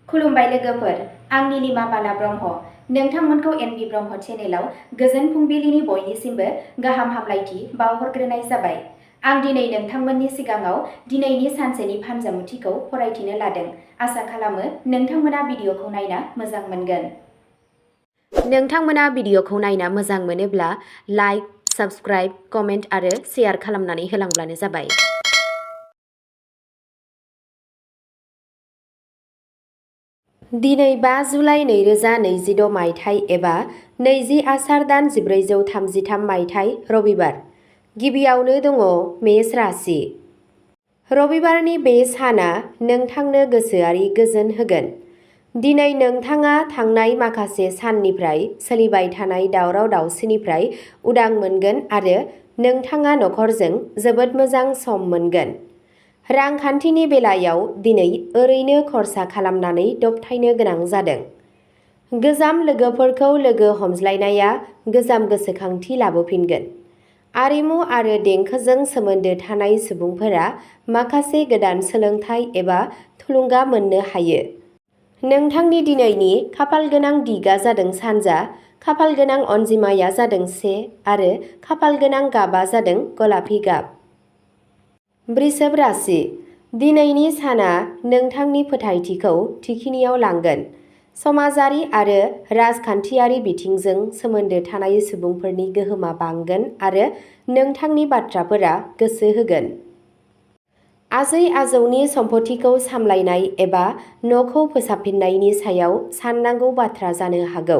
खुलुमबाय लोगोफोर, आं नीलिमा बाला ब्रह्म। नोंथांमोनखौ एनबि ब्रह्म चेनेलाव गोजोन फुंबिलिनि बयनिसिमबो गाहाम हामलायथि बावहरग्रोनाय जाबाय। आं दिनै नोंथांमोननि सिगाङाव दिनैनि सानसेनि फानजामुथिखौ फरायथिनो लादों। आसा खालामो नोंथांमोना भिडिअखौ नायना मोजां मोनगोन। नोंथांमोना भिडिअखौ नायना मोजां मोनोब्ला लाइक, साबस्क्राइब, कमेन्ट आरो शेयार खालामनानै होलांब्लानो जाबाय। दिनै 5 जुलाइ 2026 मायथाइ एबा 20 आसार दान 1433 मायथाइ रबिबार। गिबियावनो दङ मेष राशि। रबिबारनि बे साना नोंथांनो गोसोआरि गोजोन होगोन। दिनै नोंथाङा थांनाय माखासे साननिफ्राय सोलिबाय थानाय दावराव दावसिनिफ्राय उदां मोनगोन आरो नोंथाङा नखरजों जोबोद मोजां सम मोनगोन। रांखान्थिनि बेलायाव दिनै ओरैनो खरसा खालामनानै दबथायनो गोनां जादों। गोजाम लोगोफोरखौ लोगो हमज्लायनाया गोजाम गोसोखांथि लाबोफिनगोन। आरिमु आरो देंखोजों सोमोन्दो थानाय सुबुंफोरा माखासे गोदान सोलोंथाइ एबा थुलुंगा मोननो हायो। नोंथांनि दिनैनि खाफालगोनां दिगा जादों सानजा, खाफालगोनां अनजिमाया जादों 1 आरो खाफालगोनां गाबा जादों गलापि गाब। वृषभ राशि। दिनैनि साना नोंथांनि फोथायथिखौ थिखिनियाव लांगोन। समाजारि आरो राजखान्थियारि बिथिंजों सोमोन्दो थानाय सुबुंफोरनि गोहोमा बांगोन आरो नोंथांनि बाथ्राफोरा गोसो होगोन। आजै-आजौनि सम्फथिखौ सामलायनाय एबा न'खौ फोसाबफिननायनि सायाव साननांगौ बाथ्रा जानो हागौ।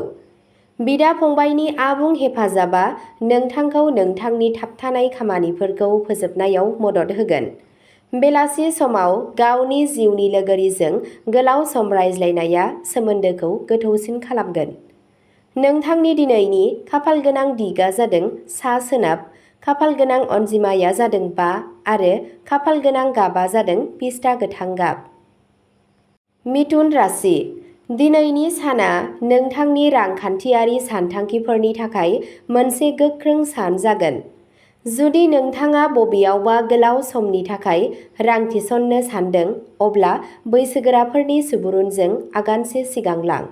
बिदा-फंबायनि आबुं हेफाजाबा नोंथांखौ नोंथांनि थाबथानाय खामानिफोरखौ फोजोबनायाव मदद होगोन। बेलासि समाव गावनि जिउनि लोगोरिजों गोलाव सम रायज्लायनाया सोमोन्दोखौ गोथौसिन खालामगोन। नोंथांनि दिनैनि खाफालगोनां दिगा जादों सा-सोनाब, खाफालगोनां अनजिमाया जादों 5 आरो खाफालगोनां गाबा जादों पिस्ता गोथां गाब। मिथुन राशि। दिनैनि साना नोंथांनि रांखान्थियारि सानथांखिफोरनि थाखाय मोनसे गोख्रों सान जागोन। जुदि नोंथाङा बबेयावबा गोलाव समनि थाखाय रां थिसननो सानदों, अब्ला बैसोगोराफोरनि सुबुरुनजों आगानसे सिगां लां।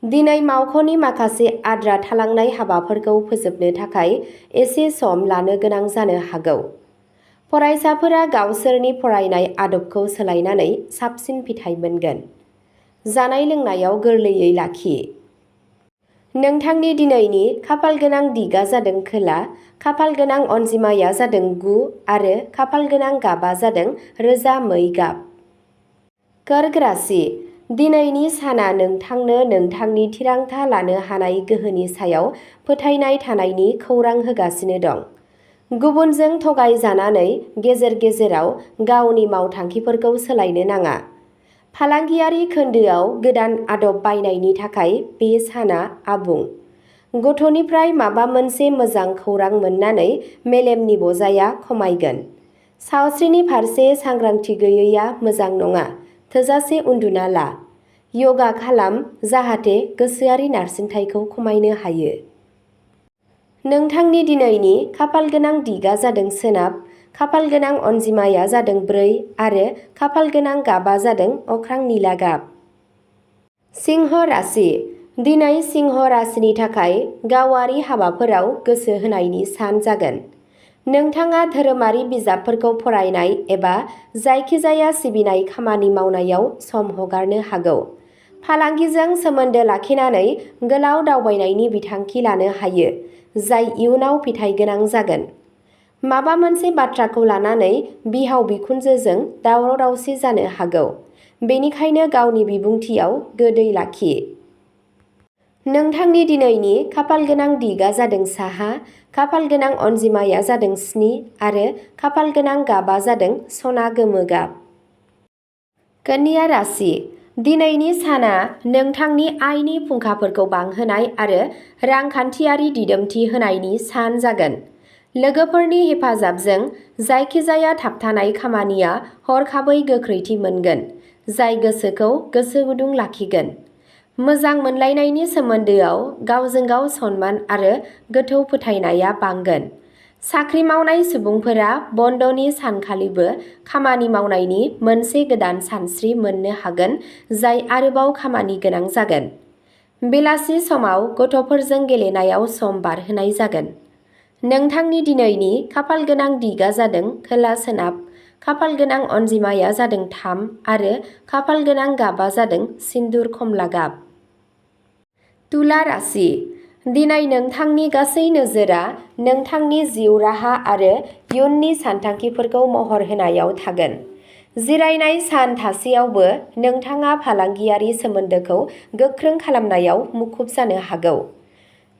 दिनै मावख'नि माखासे आद्रा थालांनाय हाबाफोरखौ फोजोबनो थाखाय एसे सम लानो गोनां जानो हागौ। फरायसाफोरा गावसोरनि फरायनाय आदबखौ सोलायनानै साबसिन फिथाय मोनगोन। जानाय-लोंनायाव गोरलैयै लाखि। नोंथांनि दिनैनि खाफालगोनां दिगा जादों खोला, खाफालगोनां अनजिमाया जादों 9 आरो खाफालगोनां गाबा जादों रोजा मै गाब। कर्क राशि। दिनैनि साना नोंथांनो नोंथांनि थिरांथा लानो हानाय गोहोनि सायाव फोथायनाय थानायनि खौरां होगासिनो दं। गुबुनजों थगायजानानै गेजेर-गेजेराव गावनि मावथांखिफोरखौ सोलायनो नाङा। फालांगियारि खोन्दोआव गोदान आदब बायनायनि थाखाय बे साना आबुं। गथ'निफ्राय माबा मोनसे मोजां खौरां मोननानै मेलेमनि बजाया खमायगोन। सावस्रिनि फारसे सांग्रांथि गैयैआ मोजां नङा। थोजासे उन्दुना ला। यगा खालाम जाहाथे गोसोआरि नारसिनथायखौ खमायनो हायो। नोंथांनि दिनैनि खाफालगोनां दिगा जादों सोनाब, खाफालगोनां अनजिमाया जादों 4 आरो खाफालगोनां गाबा जादों अख्रां निला गाब। सिंह राशि। दिनै सिंह राशिनि थाखाय गावारि हाबाफोराव गोसो होनायनि सान जागोन। नोंथाङा धोरोमारि बिजाबफोरखौ फरायनाय एबा जायखिजाया सिबिनाय खामानि मावनायाव सम हगारनो हागौ। फालांगिजों सोमोन्दो लाखिनानै गोलाव दावबायनायनि बिथांखि लानो हायो, जाय इयुनाव फिथाय गोनां जागोन। माबा मोनसे बाथ्राखौ लानानै बिहाव-बिखुनजोजों दावराव-दावसि जानो हागौ। बेनिखायनो गावनि बिबुंथियाव गोदै लाखि। नोंथांनि दिनैनि खाफालगोनां दिगा जादों साहा, खाफालगोनां अनजिमाया जादों 7 आरो खाफालगोनां गाबा जादों सना गोमो गाब। कन्या राशि। दिनैनि साना नोंथांनि आयनि फुंखाफोरखौ बांहोनाय आरो रांखान्थियारि दिदोमथि होनायनि सान जागोन। लोगोफोरनि हेफाजाबजों जायखिजाया थाबथानाय खामानिया हरखाबै गोख्रैथि मोनगोन, जाय गोसोखौ गोसो गुदुं लाखिगोन। मोजां मोनलायनायनि सोमोन्दोआव गावजों गाव सनमान आरो गोथौ फोथायनाया बांगोन। साख्रि मावनाय सुबुंफोरा बन्दनि सानखालिबो खामानि मावनायनि मोनसे गोदान सानस्रि मोननो हागोन जाय आरोबाव खामानि गोनां जागोन। बेलासि समाव गथ'फोरजों गेलेनायाव सम बारहोनाय जागोन। नोंथांनि दिनैनि खाफालगोनां दिगा जादों खोला-सोनाब, खाफालगोनां अनजिमाया जादों 3 आरो खाफालगोनां गाबा जादों सिन्दुर खमला गाब। तुला राशि। दिनै नोंथांनि गासै नोजोरा नोंथांनि जिउ राहा आरो इयुननि सानथांखिफोरखौ महर होनायाव थागोन। जिरायनाय सान थासेयावबो नोंथाङा फालांगियारि सोमोन्दोखौ गोख्रों खालामनायाव मुखुब जानो हागौ।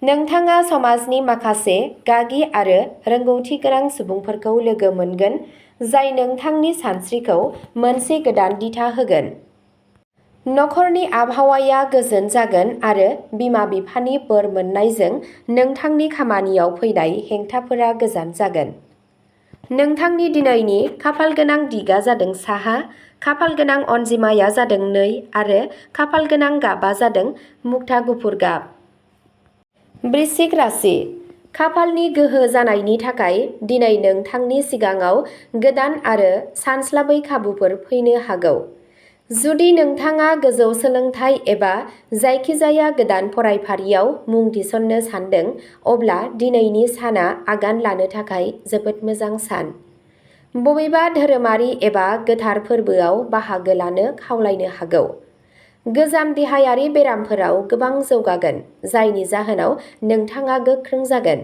नोंथाङा समाजनि माखासे गागि आरो रोंगौथि गोनां सुबुंफोरखौ लोगो मोनगोन जाय नोंथांनि सानस्रिखौ मोनसे गोदान दिथा होगोन। नखरनि आबहावाया गोजोन जागोन आरो बिमा-बिफानि बोर मोन्नायजों नोंथांनि खामानियाव फैनाय हेंथाफोरा गोजान जागोन। नोंथांनि दिनैनि खाफालगोनां दिगा जादों साहा, खाफालगोनां अनजिमाया जादों 2 आरो खाफालगोनां गाबा जादों मुक्ता गुफुर गाब। वृश्चिक राशि। खाफालनि गोहो जानायनि थाखाय दिनै नोंथांनि सिगाङाव गोदान आरो सानस्लाबै खाबुफोर फैनो हागौ। जुदि नोंथाङा गोजौ सोलोंथाइ एबा जायखिजाया गोदान फरायफारियाव मुं थिसननो सानदों, अब्ला दिनैनि साना आगान लानो थाखाय जोबोद मोजां सान। बबेबा धोरोमारि एबा गोथार फोरबोआव बाहागो लानो खावलायनो हागौ। गोजाम देहायारि बेरामफोराव गोबां जौगागोन, जायनि जाहोनाव नोंथाङा गोख्रों जागोन।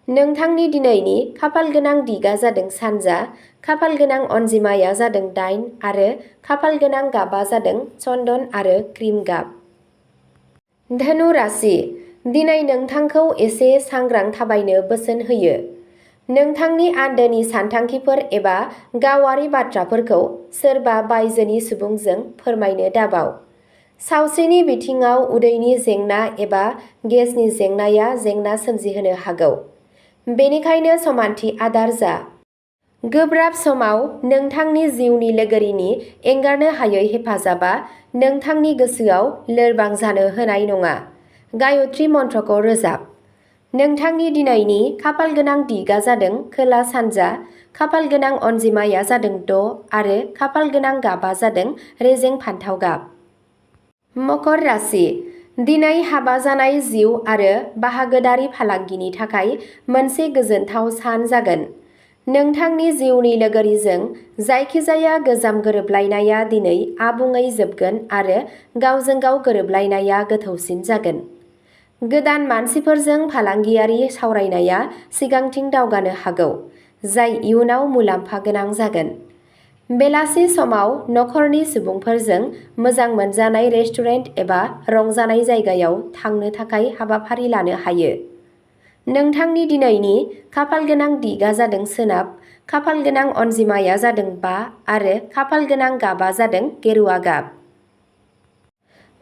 नोंथांनि दिनैनि खाफालगोनां दिगा जादों सानजा, खाफालगोनां अनजिमाया जादों 8 आरो खाफालगोनां गाबा जादों चन्दन आरो क्रिम गाब। धनु राशि। दिनै नोंथांखौ एसे सांग्रां थाबायनो बोसोन होयो। नोंथांनि आन्दोनि सानथांखिफोर एबा गावारि बाथ्राफोरखौ सोरबा बायजोनि सुबुंजों फोरमायनो दाबाव। सावस्रिनि बिथिङाव उदैनि जेंना एबा गेसनि जेंनाया जेंना सोमजिहोनो हागौ। बेनिखायनो समानथि आदार जा। गोब्राब समाव नोंथांनि जिउनि लोगोरिनि एंगारनो हायै हेफाजाबा नोंथांनि गोसोआव लोरबां जानो होनाय नङा। गायत्री मन्त्रखौ रोजाब। नोंथांनि दिनैनि खाफालगोनां दिगा जादों खोला-सानजा, खाफालगोनां अनजिमाया जादों 6 आरो खाफालगोनां गाबा जादों रेजें फान्थाव गाब। मकर राशि। दिनै हाबा जानाय जिउ आरो बाहागोदारि फालांगिनि थाखाय मोनसे गोजोनथाव सान जागोन। नोंथांनि जिउनि लोगोरिजों जायखिजाया गोजाम गोरोबलायनाया दिनै आबुङै जोबगोन आरो गावजों गाव गोरोबलायनाया गोथौसिन जागोन। गोदान मानसिफोरजों फालांगियारि सावरायनाया सिगांथिं दावगानो हागौ, जाय इयुनाव मुलाम्फा गोनां जागोन। बेलासि समाव नखरनि सुबुंफोरजों मोजां मोनजानाय रेस्टुरेन्ट एबा रंजानाय जायगायाव थांनो थाखाय हाबाफारि लानो हायो। नोंथांनि दिनैनि खाफालगोनां दिगा जादों सोनाब, खाफालगोनां अनजिमाया जादों 5 आरो खाफालगोनां गाबा जादों गेरुवा गाब।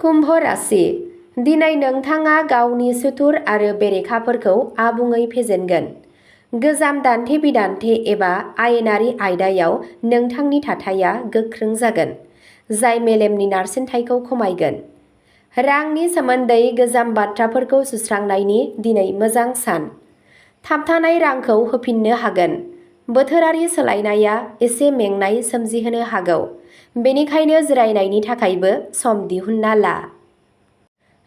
कुम्भ राशि। दिनै नोंथाङा गावनि सुथुर आरो बेरेखाफोरखौ आबुङै फेजेनगोन। गोजाम दान्थे-बिदान्थे एबा आयेनारि आयदायाव नोंथांनि थाथाया गोख्रों जागोन, जाय मेलेमनि नारसिनथायखौ खमायगोन। रांनि सोमोन्दै गोजाम बाथ्राफोरखौ सुस्रांनायनि दिनै मोजां सान। थाबथानाय रांखौ होफिननो हागोन। बोथोरारि सोलायनाया एसे मेंनाय सोमजिहोनो हागौ, बेनिखायनो जिरायनायनि थाखायबो सम दिहुनना ला।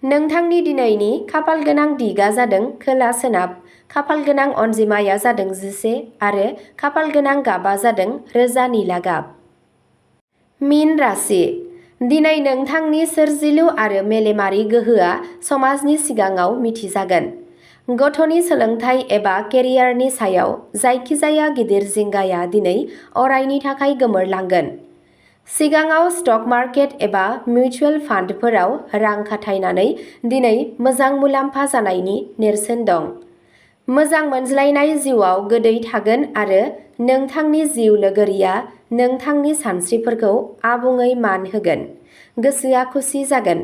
नोंथांनि दिनैनि खाफालगोनां दिगा जादों खोला-सोनाब, खाफालगोनां अनजिमाया जादों 11 आरो खाफालगोनां गाबा जादों रोजा निला गाब। मीन राशि। दिनै नोंथांनि सोरजिलु आरो मेलेमारि गोहोआ समाजनि सिगाङाव मिथिजागोन। गथ'नि सोलोंथाइ एबा केरियारनि सायाव जायखिजाया गिदिर जिंगाया दिनै अरायनि थाखाय गोमोरलांगोन। सिगाङाव स्टक मार्केट एबा मिउचुएल फान्डफोराव रां खाथायनानै दिनै मोजां मुलाम्फा जानायनि नेरसोन दं। मोजां मोनज्लायनाय जिउआव गोदै थागोन आरो नोंथांनि जिउ लोगोरिया नोंथांनि सानस्रिफोरखौ आबुङै मान होगोन। गोसोआ खुसि जागोन।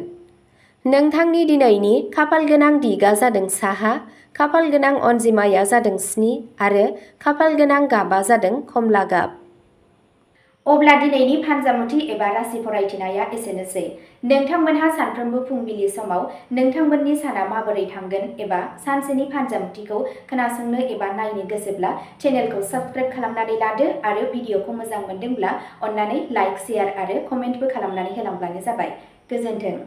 नोंथांनि दिनैनि खाफालगोनां दिगा जादों साहा, खाफालगोनां अनजिमाया जादों 7 आरो खाफालगोनां गाबा जादों खमला गाब। अब्ला दिनैनि फानजामुथि एबा राशि फरायथिनाया एसेनोसै। नोंथांमोनहा सानफ्रोमबो फुंबिलि समाव नोंथांमोननि साना माबोरै थांगोन एबा सानसेनि फानजामुथिखौ खोनासंनो एबा नायनो गोसोब्ला चेनेलखौ साबस्क्राइब खालामनानै लादो आरो भिडिअखौ मोजां मोनदोंब्ला अन्नानै लाइक, शेयार आरो कमेन्टबो खालामनानै होलांब्लानो जाबाय। गोजोन्थों।